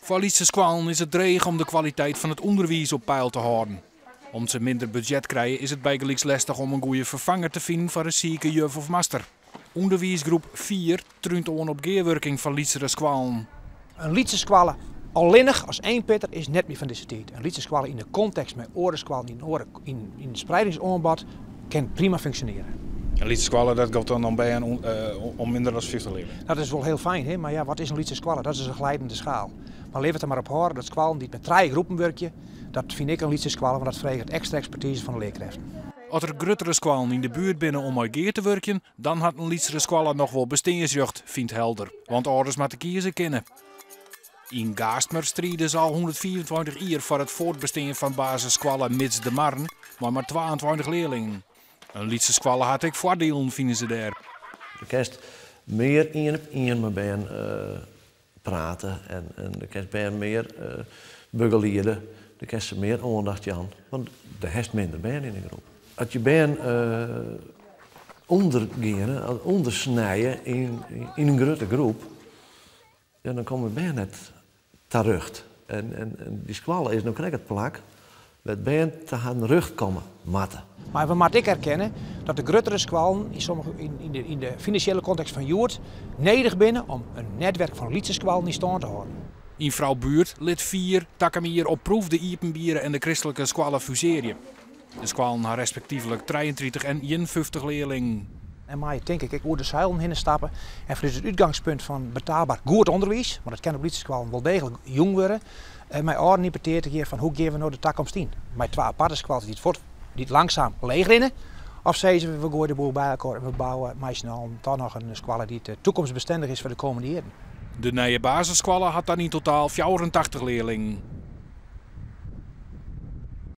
Foar lytse skoallen is it dreech om de kwaliteit fan it ûnderwiis op peil te hâlden. Om't se minder budzjet krije is it bygelyks lestich om in goede ferfanger te finen foar in sike juf of master. Underwiisgroep Fier trúnt oan op gearwurking fan lytsere skoallen. In lytse skoalle allinnich as eenpitter is net mear fan dizze tiid. In lytse skoalle yn de kontekst mei oare skoallen yn oare yn in spreidingsoanbod kin prima funksjonearje. In lytse skoalle dat giet dan om bern om minder as 50 learlingen. Dat is wol hiel fijn, hè? Mar ja, wat is in lytse skoalle? Dat is in glijdende schaal. Mar litte we it der mar op hâlde dat skoallen dy't mei trije groepen wurkje, dat fyn ik in lytse skoalle, want dat freget ekstra ekspertize fan de learkrêften. As der gruttere skoallen yn de buert binne om mei gear te wurkjen, dan hat in lytsere skoalle noch wol besteansrjocht, fynt Helder. Want âlders moatte kieze kinne. Yn Gaastmer stride se al 125 jier foar it fuortbestean fan basisskoalle Mids de Marren, mei mar 22 learlingen. In lytse skoalle hat ek foardielen, fine se dêr. Do kinst mear ien op ien mei bern prate en do kinst bern mear begeliede. Do kinst se mear oandacht jaan, want do hast minder bern yn de groep. As je bern ûndergeane, ûndersnije yn in grutte groep, ja, dan komme bern net ta rjocht. En dy skoalle is no krekt it plak wêr't bern ta harren rjocht komme moatte. Mar we moatte ek erkenne dat de gruttere skoallen yn sommige, yn de finansjele kontekst fan hjoed nedich binne om in netwerk fan lytse skoallen yn stân te hâlden. Yn Froubuert lit Fier takom jier op proef de iepenbiere en de kristlike skoalle fusearje. De skoallen ha respektyflik 33 en 51 learlingen. En meie tink ik ek oer de seilen hinne stappe en fanút it útgangspunt fan betaalber goed ûnderwiis, want dat kin op lytse skoallen wol deeglik jûn wurde, mei âlden yn petear te gean fan hoe gean we no de takomst yn? Mei twa aparte skoallen dy't fuort, dy't langsaam leechrinne, of sizze we, we goaie de boel by elkoar en we bouwe mei syn allen toch noch in skoalle dy't toekomstbestendich is foar de komende jierren. De nije basisskoalle hat dan yn totaal 84 learlingen.